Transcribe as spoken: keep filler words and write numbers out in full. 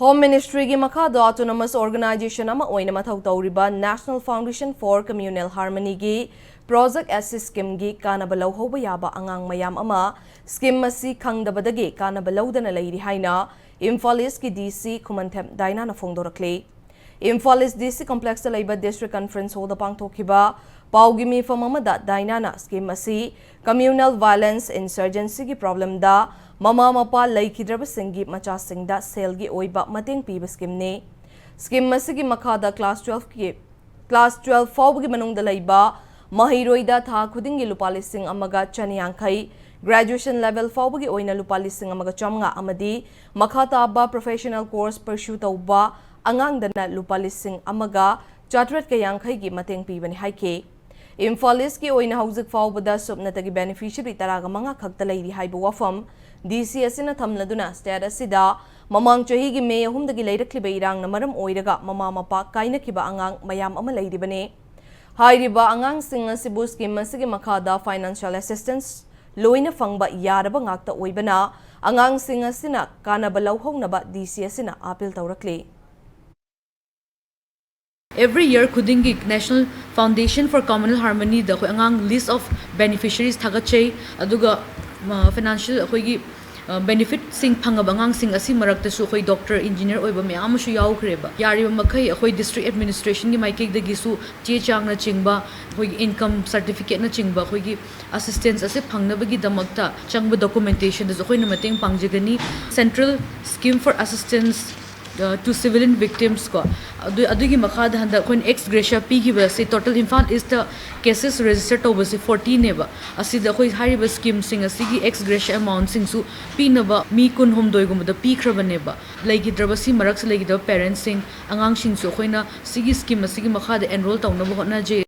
Home Ministry ꯒꯤ ꯃꯈꯥꯗ autonomous organization ꯑꯃ ꯑꯣꯏꯅ ꯃꯊꯧ ꯇꯧꯔꯤꯕ National Foundation for Communal Harmony ꯒꯤ Project Assist Scheme ꯒꯤ ꯀꯥꯟꯅꯕ ꯂꯧꯍꯧꯕ ꯌꯥꯕ ꯑꯉꯥꯡ ꯃꯌꯥꯝ ꯑꯃ scheme ꯑꯁꯤ ꯈꯪꯗꯕꯗꯒꯤ ꯀꯥꯟꯅꯕ ꯂꯧꯗꯅ ꯂꯩꯔꯤ ꯍꯥꯏꯅ ꯏꯝꯐꯥꯜ ꯏꯁꯀꯤ D C ꯈꯨꯃꯟꯊꯦꯝ ꯗꯥꯏꯅꯥꯅ ꯐꯣꯡꯗꯣꯔꯛꯂꯤ꯫ ꯏꯝꯐꯥꯜ ꯏꯁ D C complex ꯇ ꯂꯩꯕ District Conference Hall ꯗ ꯄꯥꯡꯊꯣꯛꯈꯤꯕ ꯄꯥꯎꯒꯤ ꯃꯤꯐꯝ ꯑꯃꯗ ꯗꯥꯏꯅꯥꯅ scheme ꯑꯁꯤ communal violence insurgency ꯒꯤ problem ꯗ ꯃꯃꯥ ꯃꯄꯥ ꯂꯩꯈꯤꯗ꯭ꯔꯕꯁꯤꯡꯒꯤ ꯃꯆꯥꯁꯤꯡꯗ ꯁꯦꯜꯒꯤ ꯑꯣꯏꯕ ꯃꯇꯦꯡ ꯄꯤꯕ scheme ꯅꯤ꯫ Scheme ꯑꯁꯤꯒꯤ ꯃꯈꯥꯗ class twelve ꯀꯤ, class twelve ꯐꯥꯎꯕꯒꯤ ꯃꯅꯨꯡꯗ ꯂꯩꯕ ꯃꯍꯩꯔꯣꯏꯗ ꯊꯥ ꯈꯨꯗꯤꯡꯒꯤ ꯂꯨꯄꯥ ꯂꯤꯁꯤꯡ ꯑꯃꯒ ꯆꯅꯤ ꯌꯥꯡꯈꯩ, graduation level ꯐꯥꯎꯕꯒꯤ ꯑꯣꯏꯅ ꯂꯨꯄꯥ ꯂꯤꯁꯤꯡ ꯑꯃꯒ ꯆꯥꯃꯉꯥ ꯑꯃꯗꯤ ꯃꯈꯥ ꯇꯥꯕ professional course pursue ꯇꯧꯕ ꯑꯉꯥꯡꯗꯅ ꯂꯨꯄꯥ ꯂꯤꯁꯤꯡ ꯑꯃꯒ ꯆꯥꯇ꯭ꯔꯦꯠꯀ ꯌꯥꯡꯈꯩꯒꯤ ꯃꯇꯦꯡ ꯄꯤꯕꯅꯤ ꯍꯥꯏꯈꯤ꯫ ꯏꯝꯐꯥꯜ ꯏꯁꯀꯤ ꯑꯣꯏꯅ ꯍꯧꯖꯤꯛ ꯐꯥꯎꯕꯗ ꯁꯨꯞꯅꯇꯒꯤ beneficiary ꯇꯔꯥꯒ ꯃꯉꯥ ꯈꯛꯇ ꯂꯩꯔꯤ ꯍꯥꯏꯕ ꯋꯥꯐꯝ D C ꯑꯁꯤꯅ ꯊꯝꯂꯗꯨꯅ state ꯑꯁꯤꯗ ꯃꯃꯥꯡ ꯆꯍꯤꯒꯤ ꯃꯦ ꯑꯍꯨꯝꯗꯒꯤ ꯂꯩꯔꯛꯂꯤꯕ ꯏꯔꯥꯡꯅ ꯃꯔꯝ ꯑꯣꯏꯔꯒ ꯃꯃꯥ ꯃꯄꯥ ꯀꯥꯏꯅꯈꯤꯕ ꯑꯉꯥꯡ ꯃꯌꯥꯝ ꯑꯃ ꯂꯩꯔꯤꯕꯅꯤ꯫ ꯍꯥꯏꯔꯤꯕ ꯑꯉꯥꯡꯁꯤꯡ ꯑꯁꯤꯕꯨ scheme ꯑꯁꯤꯒꯤ ꯃꯈꯥꯗ financial assistance ꯂꯣꯏꯅ ꯐꯪꯕ ꯌꯥꯔꯕ ꯉꯥꯛꯇ ꯑꯣꯏꯕꯅ ꯑꯉꯥꯡꯁꯤꯡ ꯑꯁꯤꯅ ꯀꯥꯟꯅꯕ ꯂꯧꯍꯧꯅꯕ D C ꯑꯁꯤꯅ appeal ꯇꯧꯔꯛꯂꯤ꯫ Every year ꯈꯨꯗꯤꯡꯒꯤ National Foundation for Communal Harmony ꯗ ꯑꯩꯈꯣꯏ ꯑꯉꯥꯡ list of beneficiaries ꯊꯥꯒꯠꯆꯩ꯫ ꯑꯗꯨꯒ, ꯑ, financial ꯑꯩꯈꯣꯏꯒꯤ, ꯑ, benefit ꯁꯤꯡ ꯐꯪꯉꯕ ꯑꯉꯥꯡꯁꯤꯡ ꯑꯁꯤ ꯃꯔꯛꯇꯁꯨ ꯑꯩꯈꯣꯏ doctor, engineer ꯑꯣꯏꯕ ꯃꯌꯥꯝ ꯑꯃꯁꯨ ꯌꯥꯎꯈ꯭ꯔꯦꯕ꯫ ꯌꯥꯔꯤꯕ ꯃꯈꯩ ꯑꯩꯈꯣꯏ district administration ꯒꯤ ꯃꯥꯏꯀꯩꯗꯒꯤꯁꯨ ꯆꯦ ꯆꯥꯡꯅꯆꯤꯡꯕ, ꯑꯩꯈꯣꯏꯒꯤ income certificate ꯅꯆꯤꯡꯕ, ꯑꯩꯈꯣꯏꯒꯤ assistance ꯑꯁꯤ ꯐꯪꯅꯕꯒꯤꯗꯃꯛꯇ ꯆꯪꯕ documentation ꯗꯁꯨ ꯑꯩꯈꯣꯏꯅ ꯃꯇꯦꯡ ꯄꯥꯡꯖꯒꯅꯤ꯫ Central Scheme for Assistance ꯑ, to Civilian Victims ꯀꯣ, ꯑꯗꯨ, ꯑꯗꯨꯒꯤ ꯃꯈꯥꯗ ꯍꯟꯗꯛ ꯑꯩꯈꯣꯏꯅ ex gratia ꯄꯤꯈꯤꯕ ꯑꯁꯤ total Imphal east cases register ꯇꯧꯕꯁꯤ forty ꯅꯦꯕ꯫ ꯑꯁꯤꯗ ꯑꯩꯈꯣꯏ ꯍꯥꯏꯔꯤꯕ scheme ꯁꯤꯡ ꯑꯁꯤꯒꯤ ex gratia amount ꯁꯤꯡꯁꯨ ꯄꯤꯅꯕ ꯃꯤ ꯀꯨꯟꯍꯨꯝꯗꯣꯏꯒꯨꯝꯕꯗ ꯄꯤꯈ꯭ꯔꯕꯅꯦꯕ꯫ ꯂꯩꯈꯤꯗ꯭ꯔꯕ, ꯁꯤ ꯃꯔꯛꯁꯤ ꯂꯩꯈꯤꯗꯕ parents ꯁꯤꯡ, ꯑꯉꯥꯡꯁꯤꯡꯁꯨ ꯑꯩꯈꯣꯏꯅ ꯁꯤꯒꯤ scheme ꯑꯁꯤꯒꯤ ꯃꯈꯥꯗ enroll ꯇꯧꯅꯕ ꯍꯣꯠꯅꯖꯩ꯫